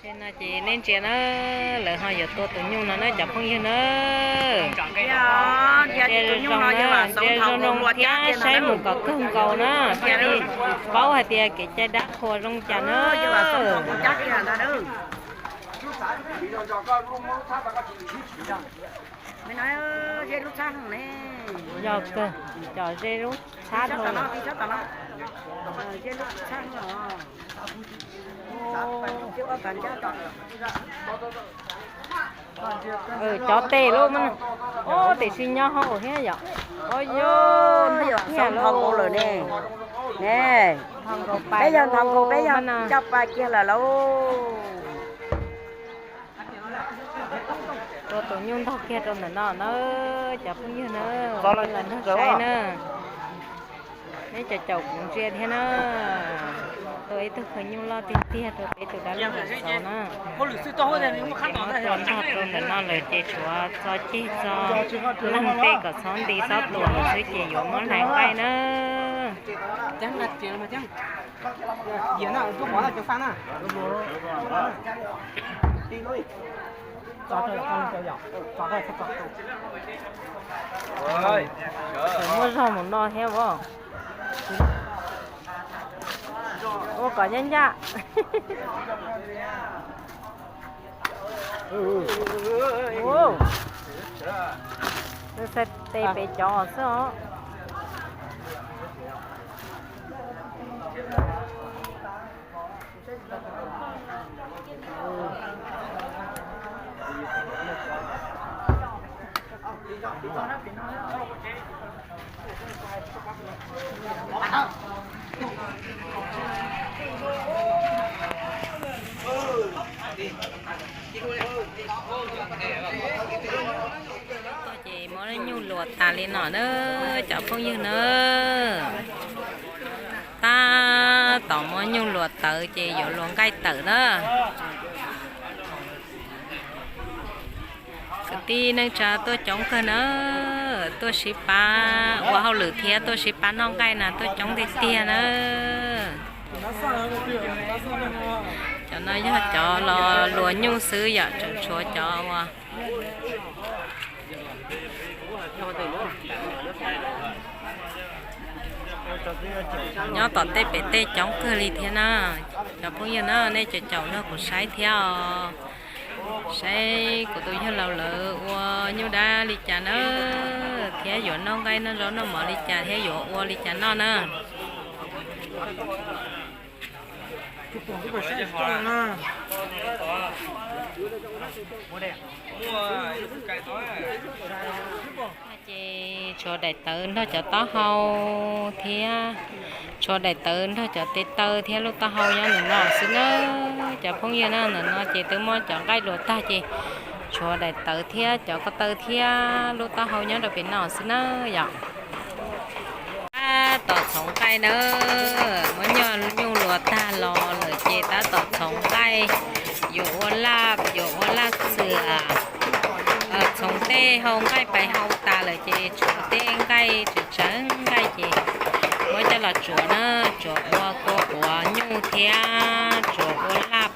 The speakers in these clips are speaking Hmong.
No ces nej ntsia na, lawv ho yuav tua tus nyuj no na cov phooj ywg na. Ntsia zoo zoo thiab saib mus kom kawg nkaus na, thiaj li paub hais tias kev cai dab qhuas zoo cas na. Yog kawg, cov ze lub txhab dhau lawm. Cov tes lub, tiam sis nyob hauv thiab yom. Ua yog nthog kiag lawm ne. Ne, peb yog nthog nkaus, peb yog coj pa kiag lawm lauj. Tua tus nyuj ntog kiag rau ntawm no na, cov phooj ywg na, los nrog saib na. Neb caum caum kuv ntsia thiab na. Tua ib tug qhwv nyuj loj tiag tiag rau peb tus dab laug Vam Xauv na. Ces muab tua ntog rau ntawm no lawm ces tshuav txo ceg txo leeg tej kom txhob nti txhob tuam lawm xwb ces yuav muab hlais nqaij na. Muab zog mus no thiab as. Ua kom ncaj ncaj. Xav tes pem cov xwb os. Ces muab nyuj luas tas li no na, cov phooj ywg na. Tab tom muab nyuj luas tawm ces yuav luas nqaij tawm na. Kwv tij neej tsa tuaj coob kawg na, tuaj sib pab ua hauj lwm thiab tuaj sib pab noj nqaij na tuaj coob tiag tiag na. Cov no yog cov los luas nyuj xwb yom, tseem tshuav cov uas nyob tom tej pem tej coob kawg li thiab na. Cov phooj ywg na, nej caum caum nrog kuv saib thiab os. Saib kuv tus yawg laus lawv ua nyuj dab li cas na, thiab yuav noj nqaij noj zaub noj mov li cas thiab yuav ua li cas noj na. Ces tshuav daim tawv nrog cov taub hau thiab tshuav daim tawv nrog cov tes taw thiab lub taub hau nyob ntawm no xwb na. Cov phooj ywg na, ntawm no ces twb muab cov nqaij luas tag ces tshuav daim tawv thiab cov ko taw thiab lub taub hau nyob rau pem no xwb na yom. Tab tom txhoov nqaij na, muab nyuj luas tag los lawm ces tab tom txhoov nqaij, yuav ua laj, yuav ua laj xwm. Txhoov tej hau nqaij pais hau tas lawm ces tshuav tej nqaij tseem tsawv nqaij ces muab coj los tsuav na, tsuav ua kua quav nyuj thiab tsuav ua laj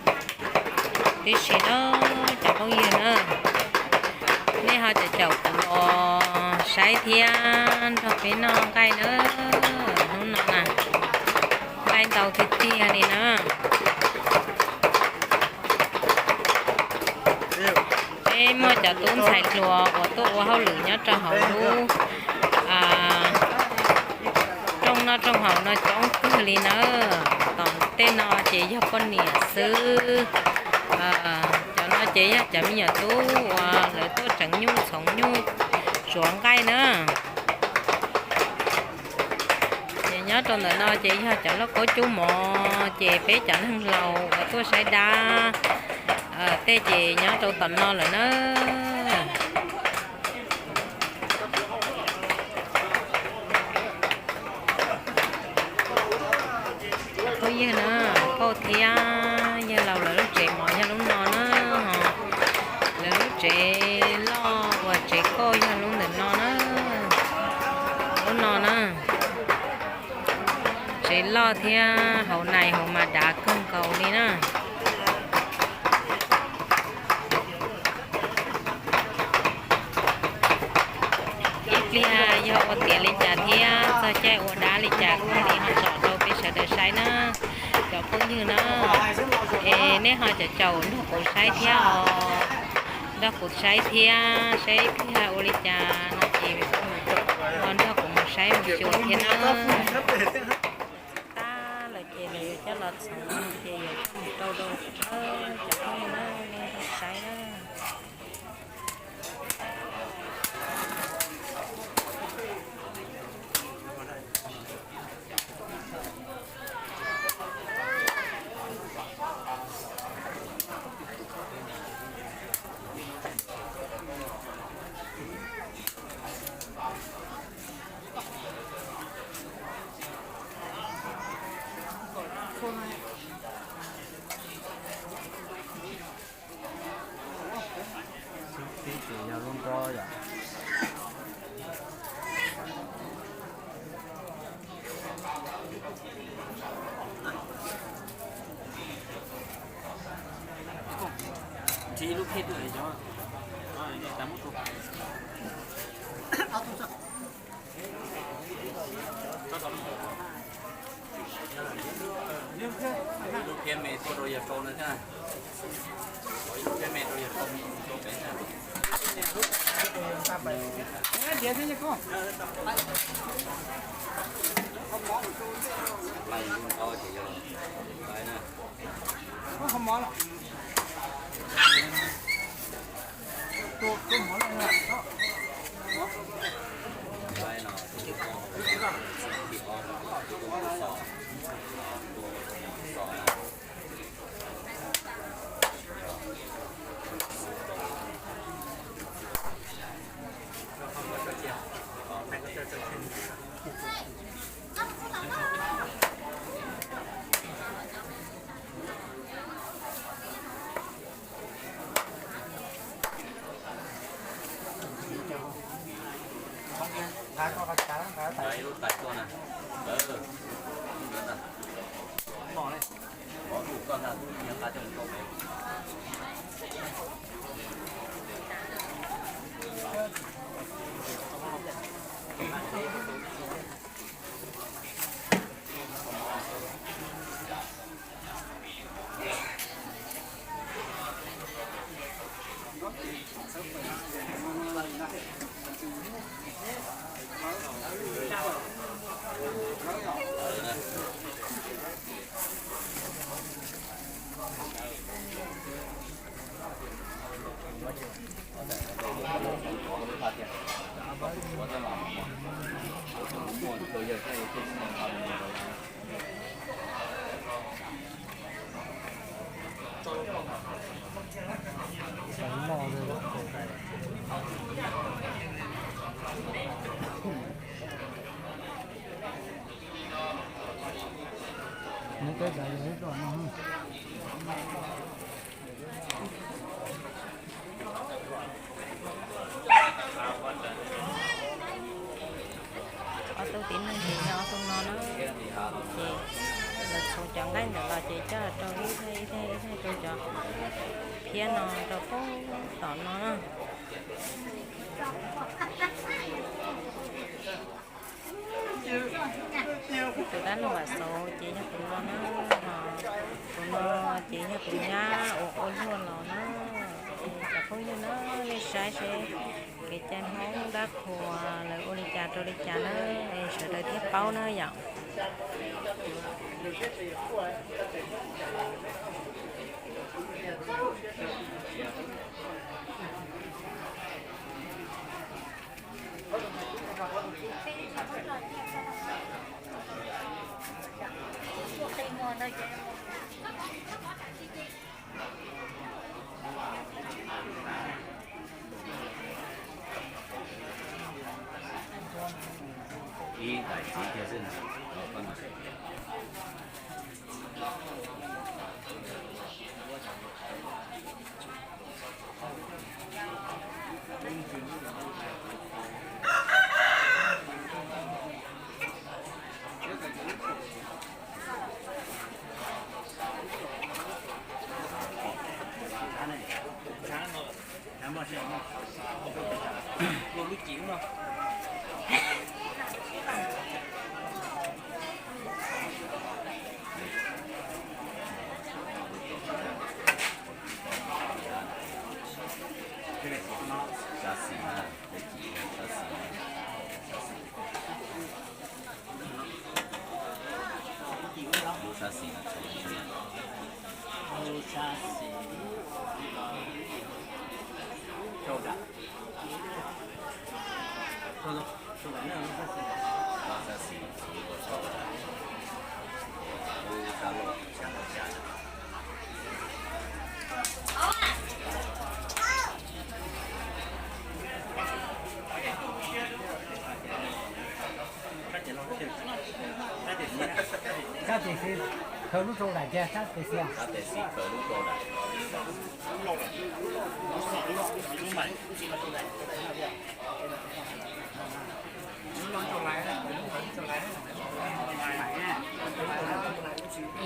tib si na. Cov phooj ywg na, nej ho caum caum kuv los saib thiab nrog peb noj nqaij na. Hnub no na, nqaij ntau tiag tiag li na. Peb muaj cov tub ntxhais hluas uas tuaj ua hauj lwm nyob rau hauv lub rooj noj rooj haus no coob kawg li na. Tom tej no ces yog poj niam xwb. Cov no ces yog cov me nyuam tub uas lawv tuaj tseev nyuj txhoov nyuj tsuav nqaij na. Ces nyob rau ntawm no ces yog cov lauj kaub cub mov, ces peb cov neeg laus uas tuaj saib dab tej ces nyob rau tom no lawm na. Phooj ywg na, kauj thiab yawg laus lawv lub tsev mov yog lub no na, ho lawv lub tsev loj uas tsev kauj yog lub ntawm no na, lub no na. Tsev loj thiab hauv nais hauv mas dav kawg nkaus li na. Pliag yog ua tiav li cas thiab txog caij ua dab li cas kuj ho tsom rau peb sawv daws saib na, cov phooj ywg na. Es nej ho caum caum nrog kuv saib thiab os, nrog kuv saib thiab, saib pliag ua li cas no ces ho nrog kuv mus saib mus xyuas thiab na. Tab lawm ces lawv yuav coj los txhoov ces yuav coj mus rau rau cov phooj ywg na, nej saib na. Xib ces yog lub nrob yom. Tsis lub phiab tuaj yog, lub phiab me tuaj rau yawg rau no thiab, lub phiab me rau yawg rau, rau pem thiab. Lub nrob ces yog, na. Ob tug tib neeg ces yog ob tug no na, ces lawv txhoov cov nqaij ntawd los ces coj rau ib thaj ib thaj ib thaj rau cov phiab no rau pem tom no na. Tus dab laug Vam Xauv ces yog tus no na, ho tus no ces yog tus nyab uas ua luag los na. Cov phooj ywg na, nej saib seb kev cai Hmoob dab qhuas lawv ua li cas rau li cas na, es sawv daws thiaj paub na yom. Ib daim txiv kiag xwb na. Lub cim no. Sab tes xis khaws lub rau dam kiag, sab tes xis.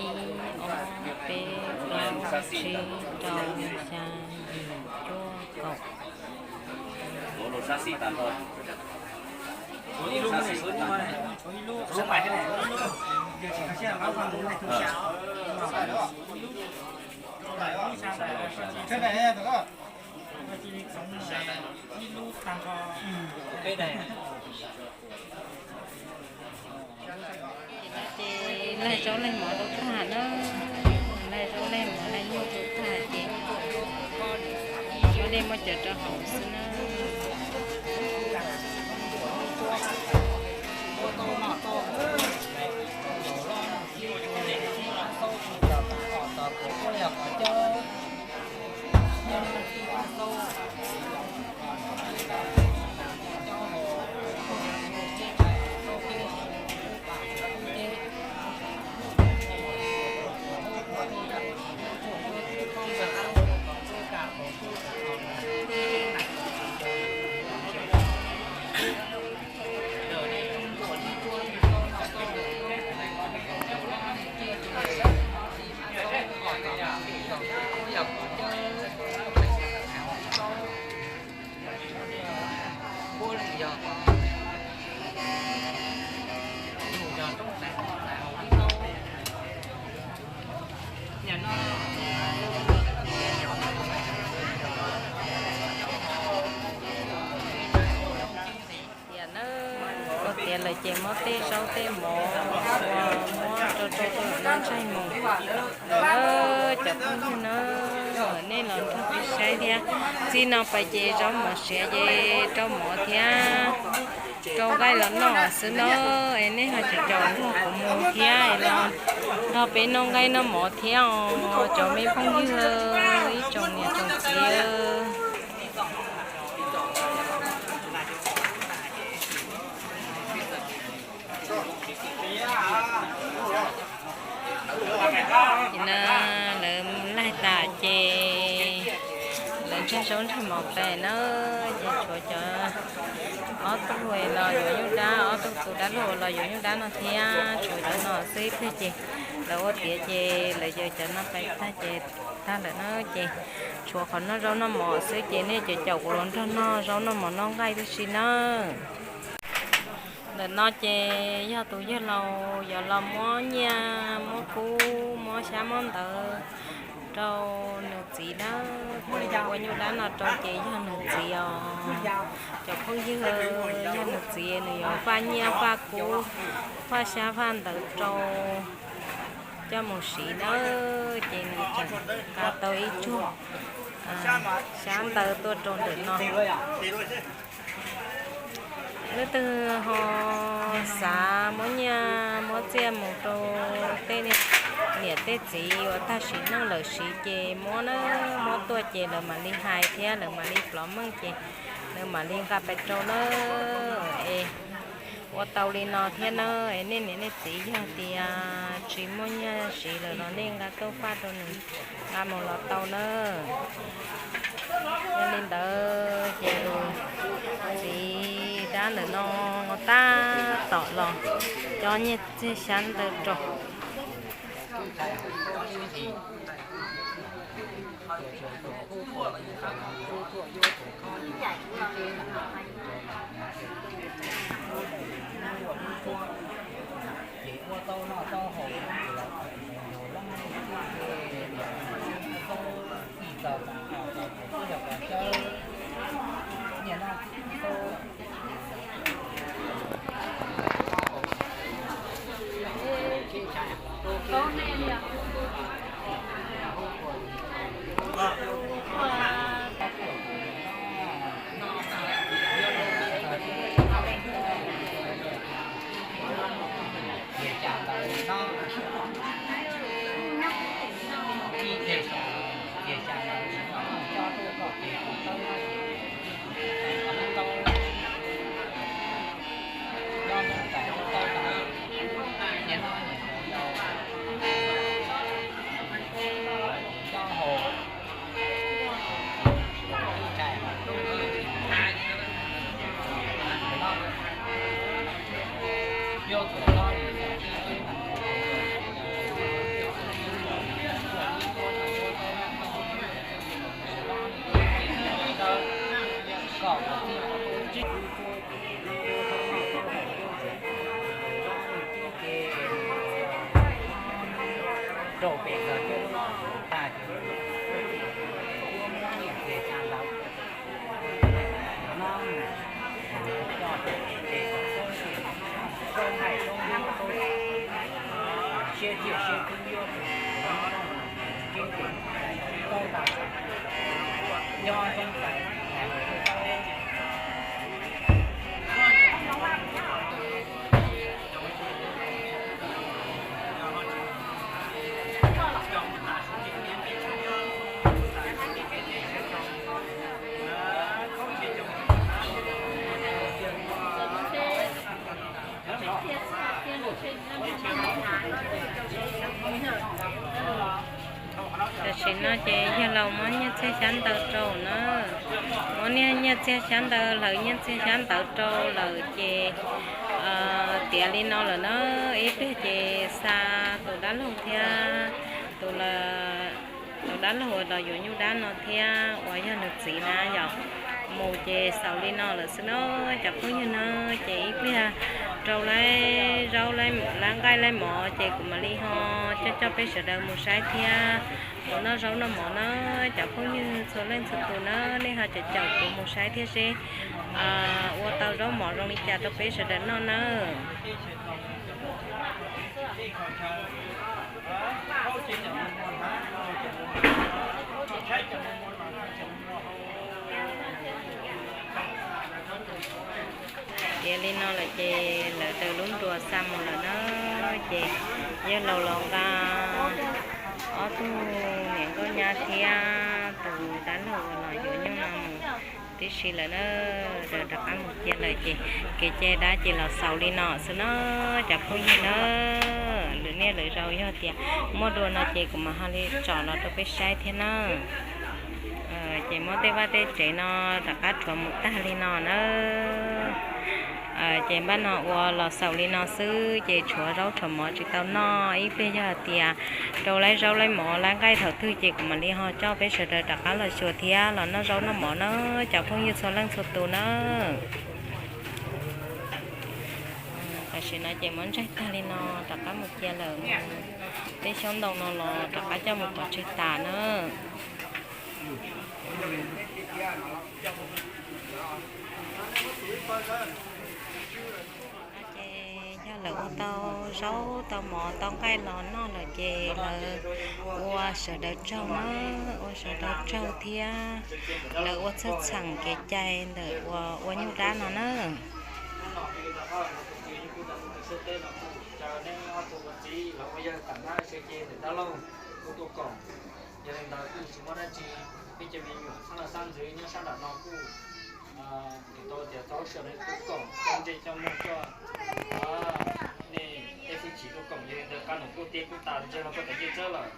Ib, ob, peb, plaub, tsib, rau, xya, yim, cuaj, kaum. Ces laig zaub laig mov rau tag na, laig zaub laig mov laig nyuj rau tag ces muab dej muab cawv rau hauv xwb na. Tias na, ua tiav lawm ces muab tej zaub tej mov uas muab rau rau rau noj ntshaig mus lawm na cov phooj ywg na. Nej los nrog peb saib thiab. Txij no pais ces zaub mov siav ces rau mov thiab rau nqaij los noj xwb na. Es nej ho caum caum nrog kuv mus thiab es los nrog peb noj nqaij noj mov thiab os cov me phooj ywg, ib tsoom niam tsoom txiv. Ces na, lawv laig tas ces lawv ntsaig zaub ntsaig mov pais na, ces tshuav cov ob tug los yuav nyuj dab, ob tug tus dab laug los yuav nyuj dab no thiab, tshuav cov no xwb ib pliag ces lawv ua tiav ces lawv yuav cov no pais tag ces tag lawm na, ces tshuav qhov noj zaub noj mov xwb ces nej caum caum kuv los nrog noj zaub noj mov noj nqaij tib si na. Ntawm no ces yog tus yawg laus yuav los muab nyiaj muab kub muab xyab muab ntawv rau nws txiv na. Tus ua nyuj dab no rau ces yog nws txiv os. Cov phooj ywg, yog nws txiv nws yuav faj nyiaj faj kub faj xyab faj ntawv rau coj mus siv na, ces nws tseem nqa tau ib tsuag xyab ntawv tuaj rau ntawm no. Leej twg ho xav muab nyiaj muab txiaj mus rau tej niam tej txiv uas tag sim neej lawm siv ces muab na, muab tuaj ces lawv mam li hais thiab lawv mam li plov meej ces lawv mam li nqa pais rau na. Es ua tau li no thiab na, es nej niam nej txiv yog tias tsis muaj nyiaj siv lawm los nej nqa tuaj faj rau nws nqa mus los tau na. Yog li ntawd ces txiv dab ntawm no tab tom los coj nyiaj txiag xyab ntawv rau. Tau noj tau haus, tau txij txawm txog kom tsawb, nyiaj noj txij txawm. Rau pem tag, muab nyiaj txiag xya ntawv no, coj ces rau nqaij rau nab, siab thiaj siab kub, yuav tus ceeb tus tau tas, nyob zoo ntawd. Tam sim no ces yawg laus muab nyiaj txiag xyab ntawv rau na, muab nyiaj txiag xyab ntawv, lawv nyiaj txiag xyab ntawv rau lawm ces tiav li no lawm na. Ib pliag ces xa tus dab laug thiab tus, tus dab laug uas los yuav nyuj dab no thiab uas yog nws txiv na yom, mus ces xaus li no lawm xwb na cov phooj ywg na. Ces ib pliag rau laib zaub laib nqaij laib mov ces kuv mam li ho coj coj peb sawv daws mus saib thiab mus noj zaub noj mov na. Cov phooj ywg txhua leej txhua tus na, nej ho caum caum kuv mus saib thiab seb ua tau zaub mov zoo li cas rau peb sawv daws noj nawb. Tiav li no lawm ces lawv daws lub nruas xa mus lawm na. Ces yawg laus los nqa ob tug niam nkauj nyab thiab tus dab laug uas los yuav nyuj no mus tib si lawm na. Daws rov qab mus cia lawm ces kev cai dab ces los xaus li no xwb na cov phooj ywg na. Lwm niaj lwm zaus yog tias muaj dua no ces kuv mam ho li tsom los rau peb saib thiab na. Ces muab tej vaj tej tsev no rov qab rhuav mus tag li no na. Ces npaj no ua los xaus li no xwb ces tshuav zaub tshuav mov tsis tau noj, ib pliag yog hais tias rau laib zaub laib mov laib nqaij thaum twg ces kuv mam li ho coj peb sawv daws rov qab los xyuas thiab los noj zaub noj mov na cov phooj ywg txhua leej txhua tus na. Tam sim no ces muab ntsaig tag li no rov qab mus cia lawm, tej xyoob ntoo no los rov qab coj mus pov tseg tas na. Ces yog lawv ua tau zaub tau mov tau nqaij los noj lawm ces lawv ua sawv daws tsaug na, ua sawv daws tsaug thiab lawv ua txhawj txheem kev cai ntawm uas ua nyuj dab no na. Yog li ntawd kuj tsis muaj dab tsi, peb cov me nyuam xab laj xab ntxwv nyob sab nram no kuj tau tias txog sawv daws tus koom coj ntse coj muag coj nej tej hwj chim tus koom. Yog li ntawd qab no kuj tiav kuj tas ntses los puag tom ncej txawb lawm.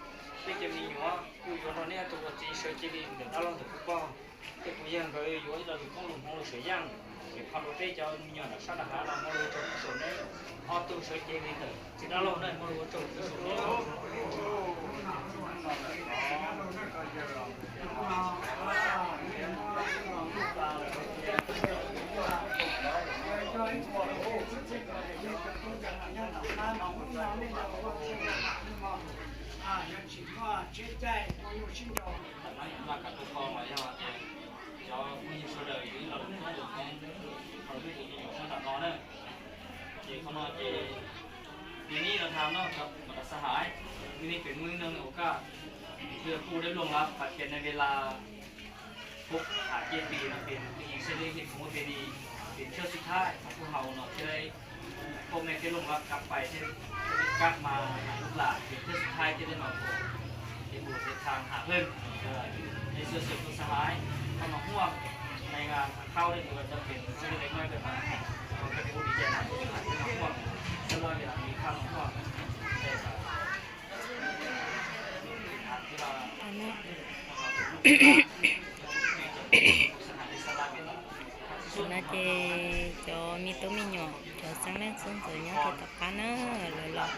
Peb cov me nyuam kuj yuav nrog nej ob tug ua txiv sawv cia li ntawm dab laug ntawm kuv pog, tej kuv yawg nkawd yuav ib lo lus koob lus hmoov lus sav yaj, es qhov rau peb cov me nyuam nram sab nram hav no muaj lus ua tsaug txhua tus ne, ob tug sawv cia li ntawm txiv dab laug na muaj lus ua tsaug txhua tus ne. Cov phooj ywg sawv daws ib los tus tub tus nyab, qhov twg tus me nyuam sab nram no na. Ces qhov no ces nws nij los tham no, mas tas xav hais, nws nij pem muaj ib neeg ua kaj, yog kuj deb luag lab pais pem na ve la, kuj tham cia pem no pem nws tus yim xwb li, kuv ua pem li, pem thawj xib thaib kuj hau no thiab, poj me peb luag lab kab pais thiab, kab mas lub lam pem thawj xib thaib thiab li mas kuv, ces kuv thiaj tham tham pheej, es xwm xwm kuv xav hais, qhov mas huaj, neeg tham khau li kuv cov pem xwb li no, kuv ua li cas na, huaj, xwb los li tham huaj, no ces cov me tub me nyuam cov xeeb leej xeeb ntxwv nyob rau tom qab na, lawv los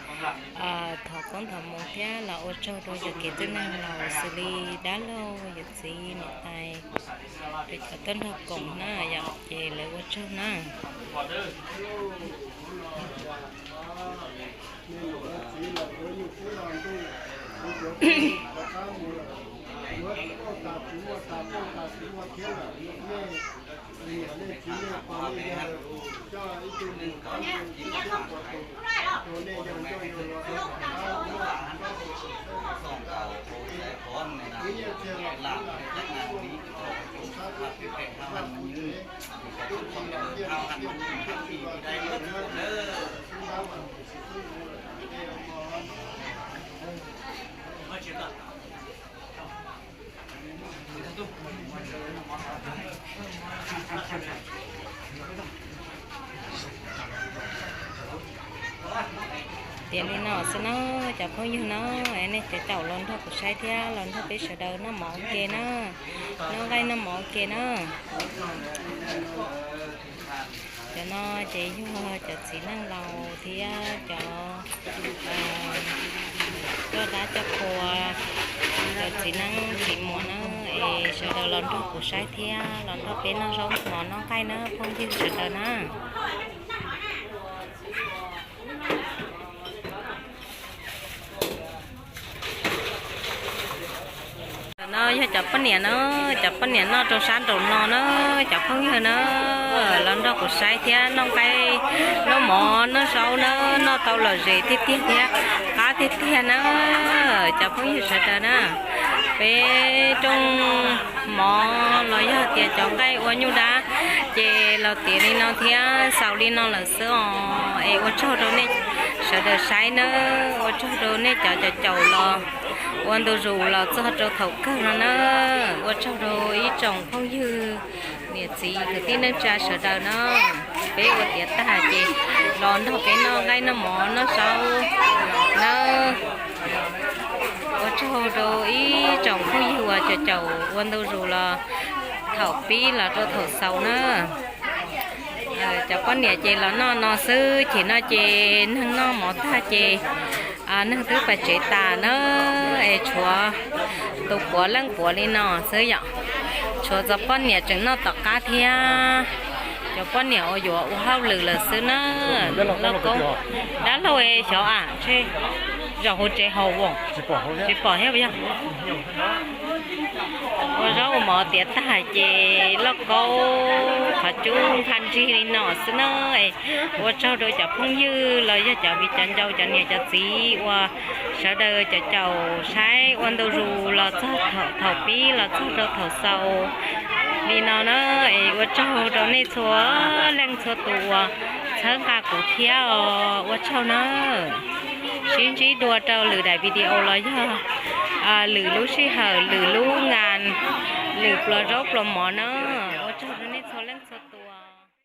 thov koob thov hmoov thiab los ua tsaug rau yawm kev txwj neeg laus xws li dab laug yawm txiv niam tais, rau cov tuaj nrog koom na yom, ces lawv ua tsaug na. Tiam li no xwb na, cov phooj ywg na, nej caum los nrog kuv saib thiab los nrog peb sawv daws noj mov ua ke na, noj nqaij noj mov ua ke na. Cov no ces yog cov txiv neej laus thiab cov coj dab coj qhua, cov txiv neej txiv muam na, es sawv daws los nrog kuv saib thiab los nrog peb noj zaub noj mov noj nqaij na phooj ywg sawv daws na. No yog cov poj niam na, cov poj niam noj rau sab nraum no na, cov phooj ywg na, los nrog kuv saib thiab noj nqaij noj mov noj zaub na, noj tau lom zem tiag tiag thiab qab tiag tiag na, cov phooj ywg sawv daws na. Peb rooj mov los yog tias cov nqaij ua nyuj dab ces los tiav li no thiab xaus li no lawm xwb os. Es ua tsaug rau nej sawv daws saib na, ua tsaug rau nej cov caum caum los ua ntu zus los txog rau thaum kawg no na. Ua tsaug rau ib tsoom phooj ywg niam txiv kwv tij neej tsa sawv daws na. Peb ua tiav tag ces los nrog peb noj nqaij noj mov noj zaub na. Ua tsaug rau ib tsoom phooj ywg uas caum caum ua ntu zus los thaum pib los rau thaum xaus na. Cov poj niam ces los noj no xwb, ces no ces neeg noj mov tag ces neeg twb pais tsev tas na, es tshuav tus puav leej puav li no xwb yom. Tshuav cov poj niam tseem noj tom qab thiab. Cov poj niam uas yuav ua hauj lwm lawm xwb na. Lauj Koob, dab laug xyov a, zaum hauv tsev haus as, tsis pom thiab yog. Ua zaub ua mov tiav tag ces Lauj Koob qhov cub nqa nrig li no xwb na. Ua tsaug rau cov phooj ywg los yog cov viv cov ncaus cov niam cov txiv uas sawv daws caum caum saib ua ntu zus los txog thaum pib los txog rau thaum xaus li no na. Es ua tsaug rau nej txhua leej txhua tus uas txhawb nqa kuv thiab os, ua tsaug na. Sib ntsib dua rau lwm daim video los yog lwm lub sij hawm lwm lub nkas lwm pluas zaub pluas mov na.